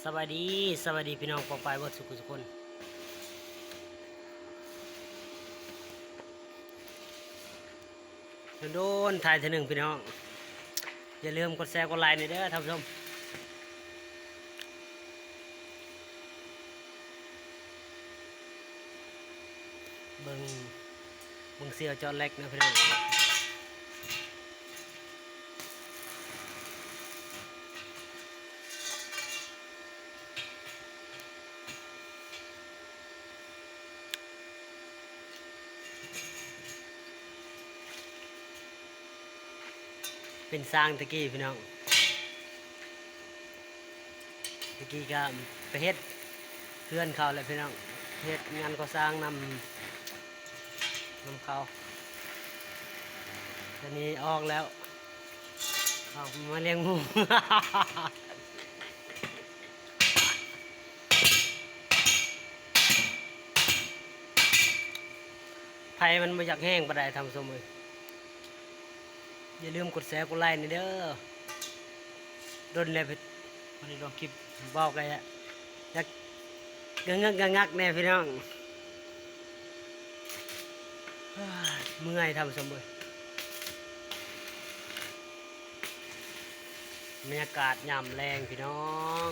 ສະບາຍດີ ສະບາຍດີພີ່ນ້ອງປ້ອງປາຍເບິດສູ່ຜູ້ສູ່ຄົນ. ໂດນໆຖ່າຍເທື່ອໜຶ່ງພີ່ນ້ອງ, ຢ່າລືມກົດແຊກົດໄລແດ່ເດີທ່ານຜູ້ຊົມ. ເບິ່ງ ເບິ່ງສ່ຽວເຈາະເຫຼັກນະພີ່ນ້ອງ. ເປັນຊ່າງແຕ່ກີ້ພີ່ນ້ອງ, ແຕ່ກີ້ກະໄປເຮັດເຮືອນເຂົາແຫຼະພີ່ນ້ອງ, ເຮັດງານກໍ່ສ້າງນຳ ນຳເຂົາ. ດຽວນີ້ອອກແລ້ວ ອອກມາລ້ຽງໝູ. ໄຟມັນບໍ່ຢາກແຮງປານໃດທ່ານຜູ້ຊົມເອີຍ. ຢ່າລືມກົດແຊກົດໄລແດ່ເດີ. ດົນແລ້ວບໍ່ໄດ້ລົງຄລິບ ເວົ້າກະຢາກງະງຶກງະງັກແດ່ພີ່ນ້ອງ. ເມື່ອຍທ່ານຜູ້ຊົມເອີຍ. ບັນຍາກາດຍາມແລງພີ່ນ້ອງ.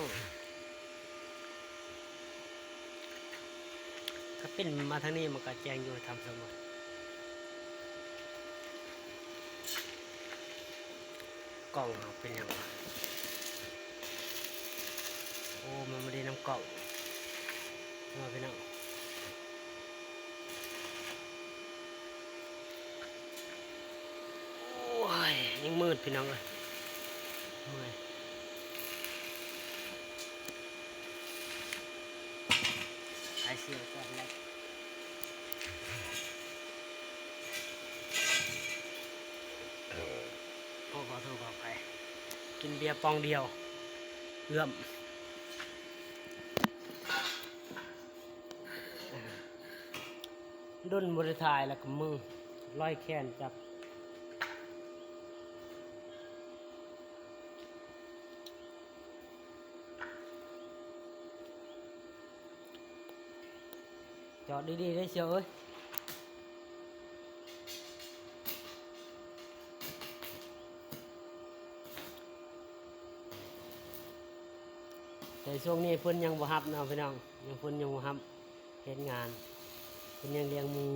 ກະປິ່ນມາທາງນີ້ມັນກະແຈ້ງຢູ່ທ່ານຜູ້ຊົມເອີຍ. ກ້ອງເຮົາເປັນຫຍັງວະ? ໂອ້ ມັນບໍ່ໄດ້ນຳກ້ອງເນາະພີ່ນ້ອງ. ໂອ້ຍ ຍັງມືດພີ່ນ້ອງເອີຍ. ເມື່ອຍ ໄອເສຍກ່ອນແລ້ວ. ໂອ້ ຂໍໂທດຂໍອະໄພ, ກິນເບຍປ່ອງດຽວ ເອື້ອມ. ດົນບໍ່ໄດ້ຖ່າຍແລ້ວກະເມື່ອຍ ລອຍແຂນຈັບ. ຈອດດີໆເດີສ່ຽວເອີຍ. ແຕ່ຊ່ວງນີ້ເພິ່ນຍັງບໍ່ຮັບເນາະພີ່ນ້ອງ, ຍັງ ເພິ່ນຍັງບໍ່ຮັບເຮັດງານ, ເພິ່ນຍັງລ້ຽງໝູ.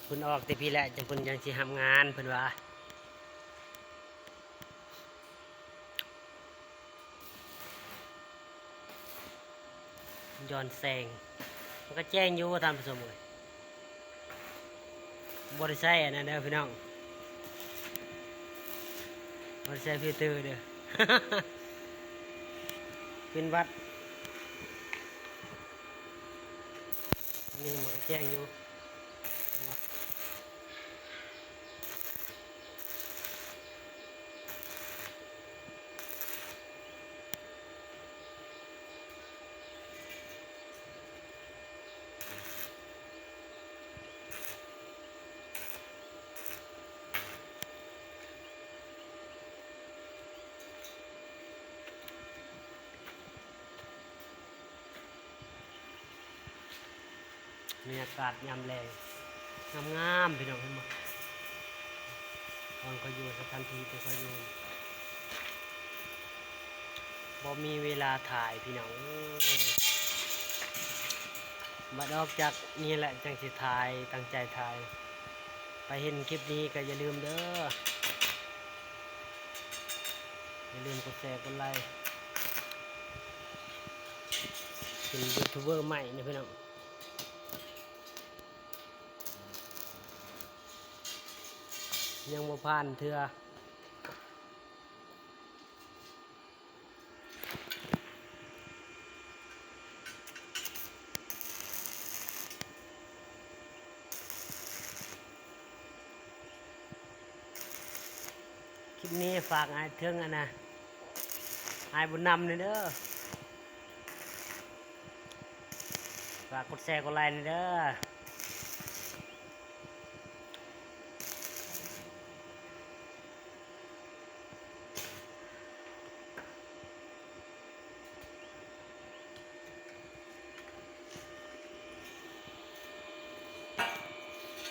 ເພິ່ນອອກແຕ່ພີ້ແຫຼະ ຈັ່ງເພິ່ນຈັ່ງຊິຮັບງານ ເພິ່ນວ່າ. ຍ້ອນແສງ ມັນກະແຈ້ງຢູ່ທ່ານຜູ້ຊົມເອີຍ. ບໍ່ໄດ້ໃຊ້ອັນນັ້ນເດີພີ່ນ້ອງ, ບໍ່ໄດ້ໃຊ້ຟິວເຕີເດີ, ເປັນຫວັດ. ນີ້ມັນກະແຈ້ງຢູ່. ບັນຍາກາດຍາມແລງ ງາມໆ ພີ່ນ້ອງເຫັນບໍ່? ບ່ອນຂ້ອຍຢູ່ ສະຖານທີ່ທີ່ຂ້ອຍຢູ່ ບໍ່ມີເວລາຖ່າຍພີ່ນ້ອງເອີຍ. ບັດອອກຈາກນີ້ແຫຼະ ຈັ່ງຊິຖ່າຍ ຕັ້ງໃຈຖ່າຍ. ໃຜເຫັນຄລິບນີ້ກະຢ່າລືມເດີ ຢ່າລືມກົດແຊ ກົດໄລ ເປັນຢູທູບເບີໃໝ່ເນາະພີ່ນ້ອງ ຍັງບໍ່ຜ່ານເທື່ອ. ຄລິບນີ້ຝາກອ້າຍເຖິງອັນນະ ອ້າຍບຸນນຳແດ່ເດີ ຝາກກົດແຊ ກົດໄລແດ່ເດີ.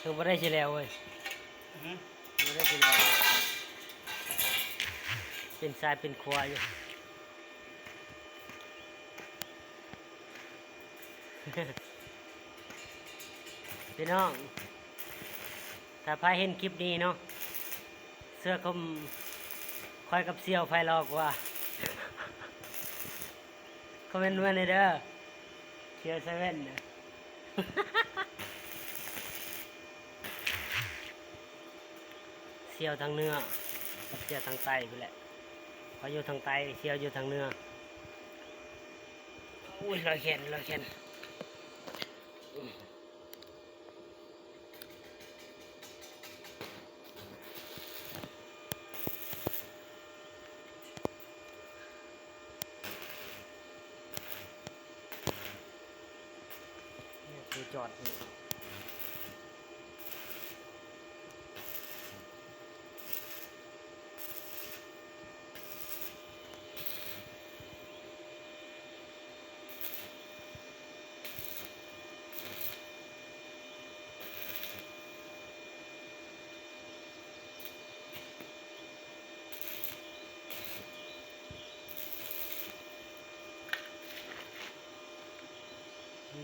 ເພິ່ນບໍ່ໄດ້ຊິແລ້ວເວີຍ ອືຮຶ ບໍ່ໄດ້ຊິແລ້ວ ເປັນຊ້າຍເປັນຂວາຢູ່ ພີ່ນ້ອງ ຖ້າໃຜເຫັນຄລິບນີ້ເນາະ ເຊື່ອຄວາມ ຂ້ອຍກັບສ່ຽວໃຜຫຼໍ່ກວ່າ ຄອມເມັນມາແດ່ເດີ ສ່ຽວເຊເວັນນະ ສ່ຽວທາງເໜືອກັບສ່ຽວທາງໃຕ້ພຸ້ນແຫຼະ ຂ້ອຍຢູ່ທາງໃຕ້ ສ່ຽວຢູ່ທາງເໜືອ ໂອ້ຍ ລອຍແຂນ ລອຍແຂນ. ນີ້ຄືຈອດນີ້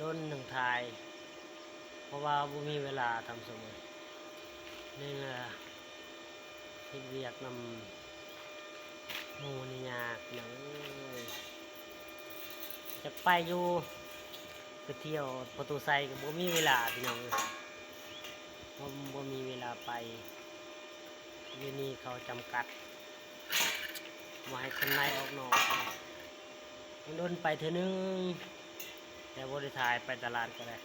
ດົນຈັ່ງຖ່າຍ ເພາະວ່າບໍ່ມີເວລາທຳສະເໝີ ໜຶ່ງ ເຮັດວຽກນຳໝູ່ນີ້ຍາກພີ່ນ້ອງເອີຍ ຢາກໄປຢູ່ ໄປທ່ຽວປະຕູໄຊກໍບໍ່ມີເວລາພີ່ນ້ອງເອີຍ ບໍ່ ບໍ່ມີເວລາໄປ ຢູ່ນີ້ເຂົາຈຳກັດ ບໍ່ໃຫ້ຄົນໃນອອກນອກ ດົນໄປເທື່ອໜຶ່ງ ແຕ່ບໍ່ໄດ້ຖ່າຍ ໄປຕະຫຼາດກໍໄດ້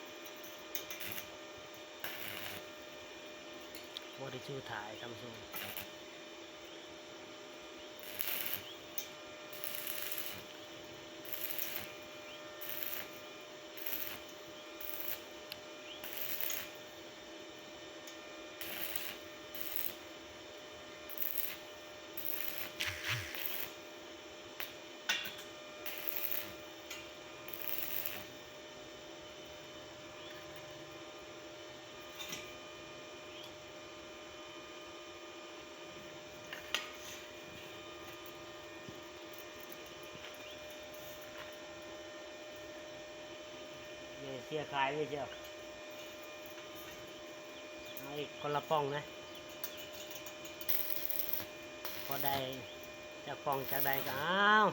ບໍ່ໄດ້ຊູ່ຖ່າຍທຳສະເໝີ. ເດ ເສຍຂາຍເລີຍເຈົ້າ ເອົາອີກຄົນລະປ່ອງນະ ພໍໄດ້ຈັກປ່ອງຈັກໃດກໍເອົາ.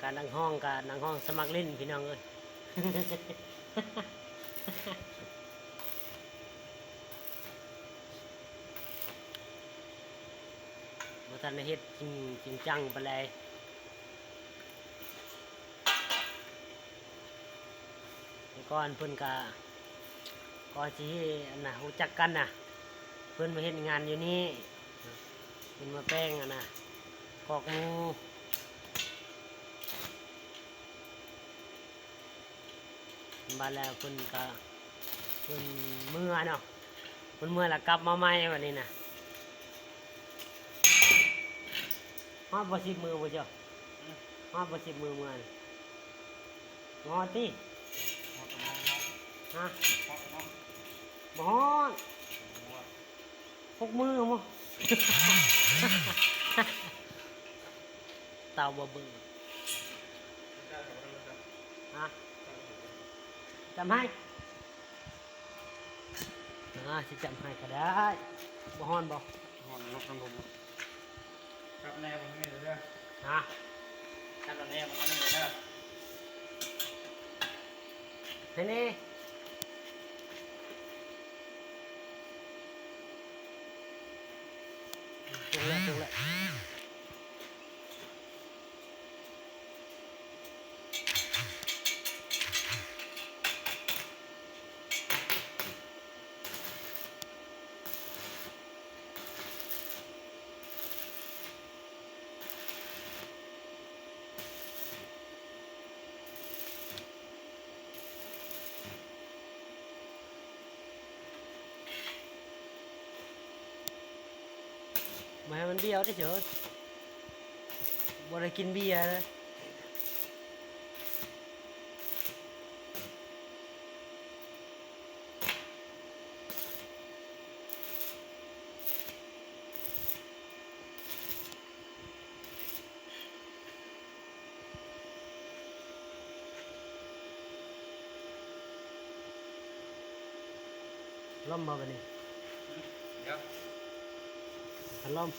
ການນັກຮ້ອງ ການນັກຮ້ອງສະໝັກຫຼິ້ນ ພີ່ນ້ອງເອີຍ ບໍ່ທັນໄດ້ເຮັດຈິງ ຈິງຈັງປານໃດ. ແຕ່ກ່ອນເພິ່ນກະ ກ່ອນຊິ ອັນນະ ຮູ້ຈັກກັນນະ ເພິ່ນມາເຮັດງານຢູ່ນີ້ ເພິ່ນມາແປງ ອັນນະ ຄອກໝູ ບາດແລ້ວເພິ່ນກະ ເພິ່ນເມືອເນາະ ເພິ່ນເມືອແລ້ວກັບມາໃໝ່ບາດນີ້ນະ. ຮອດບໍ່ສິບມື້ບໍ່ເຈົ້າ? ຮອດບໍ່ສິບມື້ເມືອນະ? ບໍ່ຮອດຕິ? ຮອດແຕ່ນ້ອງເນາະ ຮະ? ຮອດແຕ່ນ້ອງ ບໍ່ຮອດ ຫົກມື້ບໍ່? ເຕົາບໍ່ເບິ່ງ ຮະ? ຈຳໃຫ້ ອ່າ ຊິຈຳໃຫ້ກໍໄດ້. ບໍ່ຮ້ອນບໍ່? ຮ້ອນເນາະ ທາງລົມເນາະ. ຈັບແນ່ບໍ່ນີ້ເດີ ຮະ? ຈັບແນ່ບໍ່ນີ້ເດີ ໃຫ້ແນ່. ຕົງແລ້ວ ຕົງແລ້ວ. ບໍ່ໃຫ້ມັນບ້ຽວເດີເຊີ. ບໍ່ໄດ້ກິນເບຍເດີ. ລົມບໍ່ບັດນີ້? ດຽວ ພັດລົມ.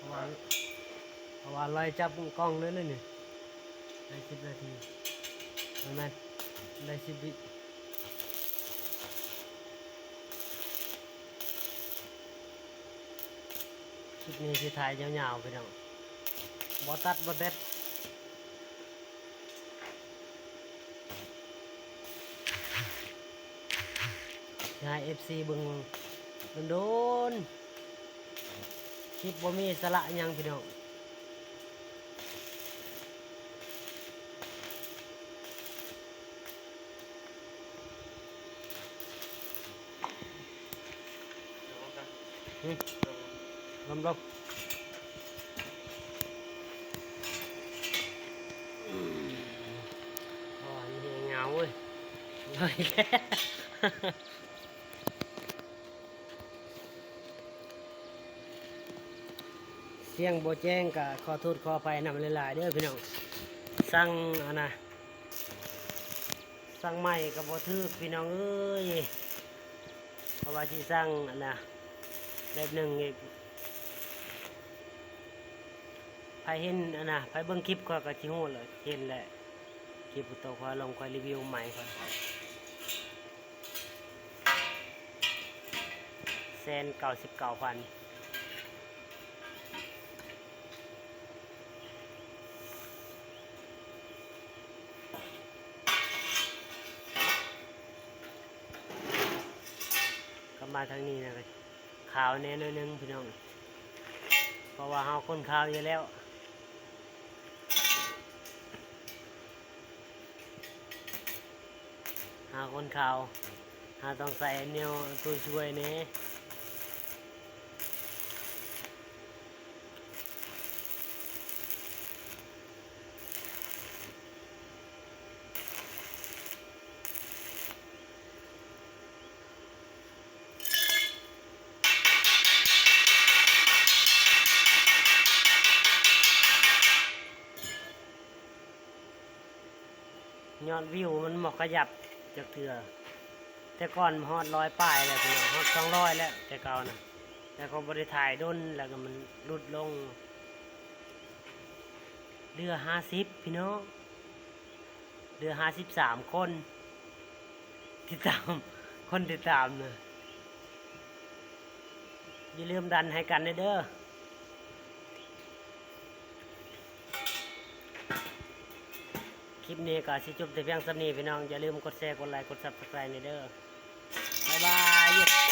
ເພາະວ່າ ເພາະວ່າລອຍຈັບກ້ອງເລີຍນີ້ ໄດ້ສິບນາທີ ແມ່ນ ໄດ້ສິບວິ. ຄລິບນີ້ຊິຖ່າຍຍາວໆ ພີ່ນ້ອງ ບໍ່ຕັດບໍ່ເດັດ. ໃຫ້ເອັຟຊີເບິ່ງໂດນໆ ຄລິບບໍ່ມີສາລະຫຍັງ ພີ່ນ້ອງ. ຫຶ ລົມໆ ອືມ ໂອ້ຍ ມີແຮງເຫງົາເວີຍ ເອົາອີກແລ້ວ. ສຽງບໍ່ແຈ້ງກະຂໍໂທດຂໍອະໄພນຳຫຼາຍໆເດີພີ່ນ້ອງ. ສັ່ງອັນນະ ສັ່ງໃໝ່ກະບໍ່ຖືກພີ່ນ້ອງເອີຍ ເພາະວ່າຊິສັ່ງອັນນະແບບໜຶ່ງອີກ. ໃຜເຫັນອັນນະ ໃຜເບິ່ງຄລິບຂ້ອຍກະຊິຮູ້ແຫຼະ ເຫັນແຫຼະ ຄລິບໂຕຂ້ອຍລົງ ຂ້ອຍຣີວິວໃໝ່ຂ້ອຍ ແສນເກົ້າສິບເກົ້າພັນ. ກັບມາທາງນີ້ນະ ຂາວແດ່ໜ້ອຍໜຶ່ງພີ່ນ້ອງ ເພາະວ່າເຮົາຄົນຂາວຢູ່ແລ້ວ. ເຮົາຄົນຂາວ ເຮົາຕ້ອງໃສ່ແນວໂຕຊ່ວຍແດ່. ຍອດວິວມັນບໍ່ຂະຫຍັບຈັກເທື່ອ ແຕ່ກ່ອນຮອດຮ້ອຍປາຍແລ້ວພີ່ນ້ອງ ຮອດສອງຮ້ອຍແລ້ວແຕ່ເກົ່ານະ ແຕ່ກໍບໍ່ໄດ້ຖ່າຍດົນ ແລ້ວກໍມັນຫຼຸດລົງ ເຫຼືອຫ້າສິບພີ່ນ້ອງ ເຫຼືອຫ້າສິບສາມຄົນ ຕິດຕາມ ຄົນຕິດຕາມນະ ຢ່າລືມດັນໃຫ້ກັນແດ່ເດີ. ຄລິບນີ້ກໍຊິຈົບແຕ່ພຽງສ່ຳນີ້ພີ່ນ້ອງ ຢ່າລືມກົດແຊ ກົດໄລ ກົດ Subscribe ແດ່ເດີ. ບາຍບາຍ.